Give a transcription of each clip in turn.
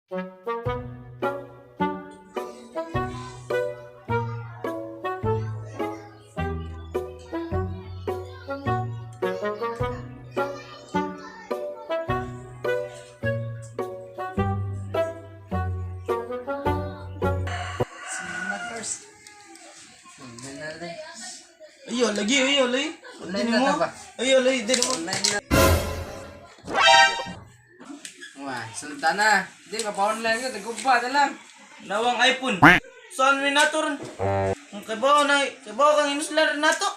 First. Ayo lagi, ayo lagi. Online Dini na mo. ta ba? Ayo lagi, dini mo. Online na. Wah, sultan na. Di, mapa-online ka. Tagubba na lang. Nawang iPhone. Saan mi nato ron? Ang kabaw na, kabaw kang inuslar nato.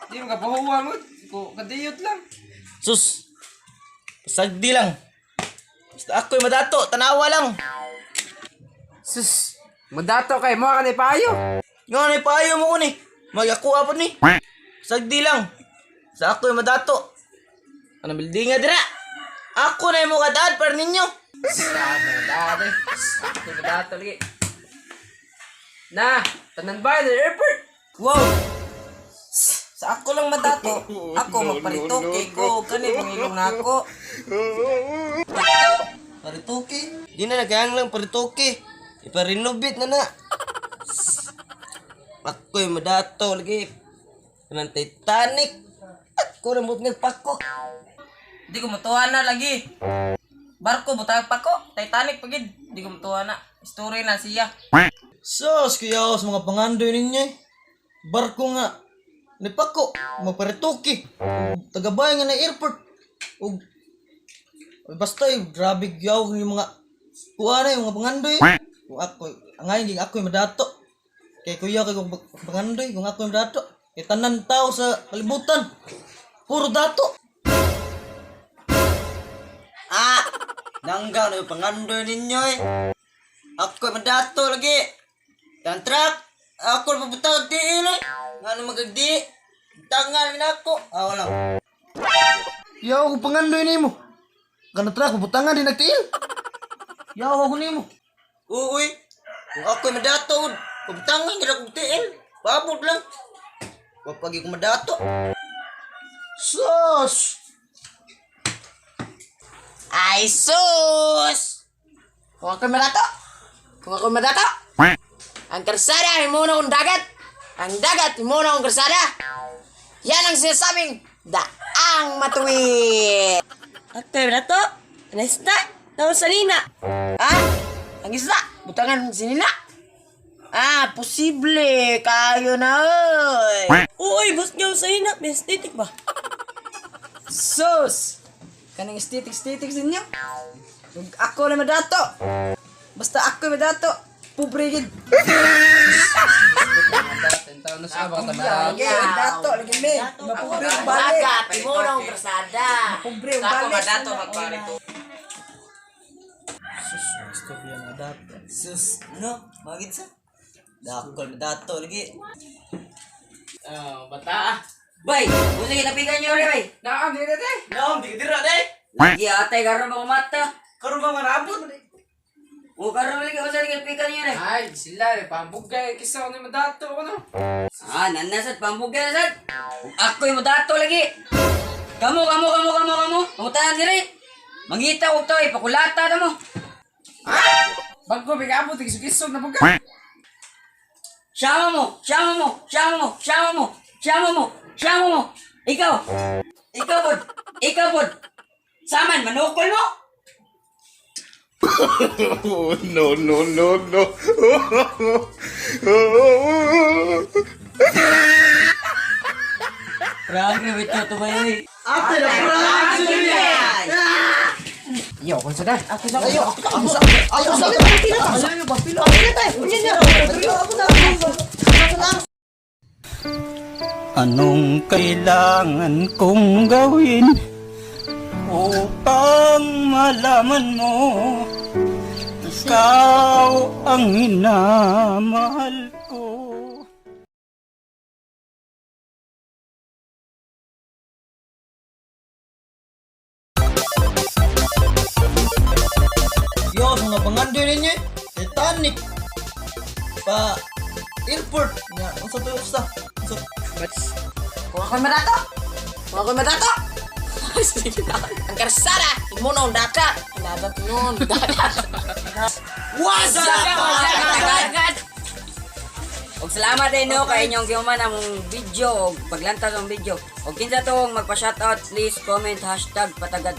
Di, makapahuwa mo. Kadiyot lang. Sus. Pasagdi lang. Basta ako'y madato, tanawa lang. Sus, madato kay mo ka ni payo. Nga na paayo mo ko ni. Magakuha po ni. Sagdi lang. Sa ako'y madato. Ano building nga dira? Ako na mo kadaan para ninyo. Sabi na dati. Ako madato lagi. Na, tanan ba the airport? Wow! Sa ako lang madato, ako magparitoke ko, kani pangilong na ako. Paritoke. Di na nagayang lang paritoke. Iparenovate na na. Ako'y madato lagi. Kanang Titanic. Ako na mo nagpako. Di ko matuwa na lagi. Barko butang pako, Titanic pagid. Di ko matuwa na. Story na siya. Sus, kuya sa mga pangandoy ninyo eh. Barko nga. Nipako, maparitoke. Ug Tagabay nga na airport. Ug basta eh, grabe gyaw yung mga kuha na yung mga pangandoy. Kung ako, angay ging ako'y madato. Kay kuya kay kung pangandoy, kung ako'y madato. Kay tanan tao sa kalibutan. Puro dato. Ah, nangga na yung pangandoy ninyo eh. Ako'y madato lagi. Kan truck, ako na pabutang tiil eh. Nga na magagdi. Tangan na ako. Ah, wala. Yaw, kung pangandoy nimo. Kana truck, pabutangan din nagtiil. Yaw, ako nimo. Uy, kung ako'y madato, pabutangan gid akong tiil. Pabot lang. Wapagi ko madato. Sus! Ay sus! Kung ako'y madato, kung ako'y madato, ang karsada himo na akong dagat. Ang dagat himo na akong karsada. Yan ang sinasabing daang matuwid. Ako'y madato, ang isda, tawag sa nina. Ah, ang isda, butangan sa nina. Ah, posible, kayo na oy. Uy, boss niyo sa nina, may aesthetic ba? Sus! Kanang aesthetics ninyo. Ug ako na madato. Basta ako madato. Pobre gid. Lagi, dato lagi me. Mapobre ang balik. Dagat, himo na akong karsada. Pobre ang balik. Madato magparito. Sus, istorya nga dato. Sus, no? Magid sa? Dakol, dato lagi. Oh, bata. Bay, unsa ginapigan niyo rin, bay? Naam di na te. Naam, di ka dira, day. Lagi atay karon ba mata? Karon ba marabot? O karon lagi unsa ginapigan niyo rin? Ay, sila eh, pambugay kisa ni madato ko no. Ah, nanasad pambugay na sad. Ako yung dato lagi. Kamo, kamo, kamo, kamo, kamo. Pangutanan diri. Mangita og toy, pakulata na mo. Bago bigabot gisog na buga. Sama mo, sama mo, sama mo, sama mo, sama mo, sama mo. Ikaw. Ikaw pod. Ikaw pod. Saman manukol mo. Oh, no, no, no, no. Grabe ito to bay. Ate na prank! Yo, kung sa Ayo, ako sa ako sa Anong kailangan kong gawin upang malaman mo ikaw ang minamahal ko? Yo, sa mga pangandoy ninyo eh. Titanic. Pa airport. Nga, unsa to usa? Unsa? Kung ako'y madato! Kung ako'y madato! Ang karsada! Himo na ang dagat! Ang dagat nun! Dagat! What's up, Patagad! Og salamat din no kay inyong gihuman among video og paglantas ang video. Og kinsa tong magpa-shoutout, please comment #patagad.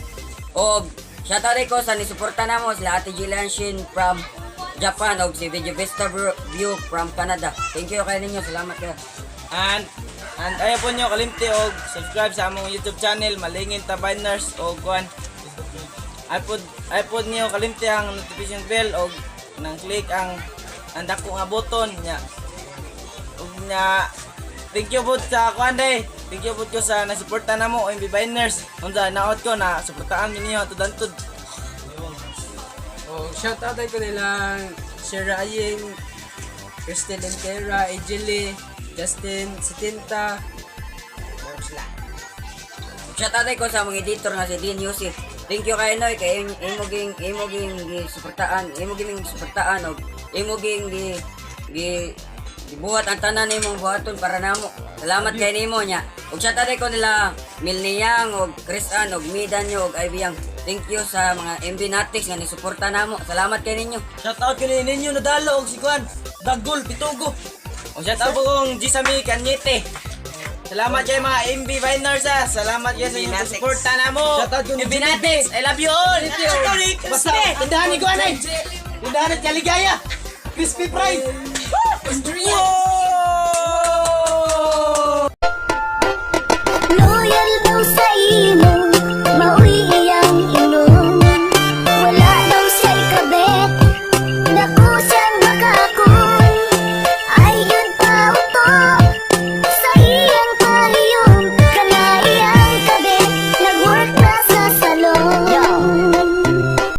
Og shoutout din ko sa nisuporta namo sila Ate Jillian Shin from Japan og si Video Vista View from Canada. Thank you kay ninyo. Salamat kayo. And ayaw po nyo kalimti og subscribe sa among YouTube channel Malingin Tabiners og kuan. iPod niyo kalimti ang notification bell og nang click ang dako nga button nya. Og nya thank you po sa kuan day. Thank you po ko sa nasuporta namo OMB Biners. Unsa naot ko na suportaan mi niyo tud-antud. Oh, shout out ko nilang Sir Aying, Crystal Entera, Ejeli, Justin Sitinta. Meron sila. Shoutout din ko sa mga editor nga si Dean Yusif. Thank you kay Noy kay imo ging gisuportaan, imo ging suportaan og imo ging gi gi gibuhat ang tanan nimong buhaton para namo. Salamat kay nimo nya. Ug shoutout din ko nila Milniyang og Chris Ann og Midanyo og Ivy Yang. Thank you sa mga MB Natics nga nisuporta namo. Salamat kay ninyo. Shout out kini ninyo nadalo og si kuan Dagol Pitugo. Og shout out po kong Gisami Kanyete. Salamat kay mga MB Viners ah. Salamat kayo sa inyong suporta namo. Shout out MB Natics. I love you all. Basta, tindahan ni Kuan ay. Tindahan at Kaligaya. Crispy fry. Loyal daw sa iyo.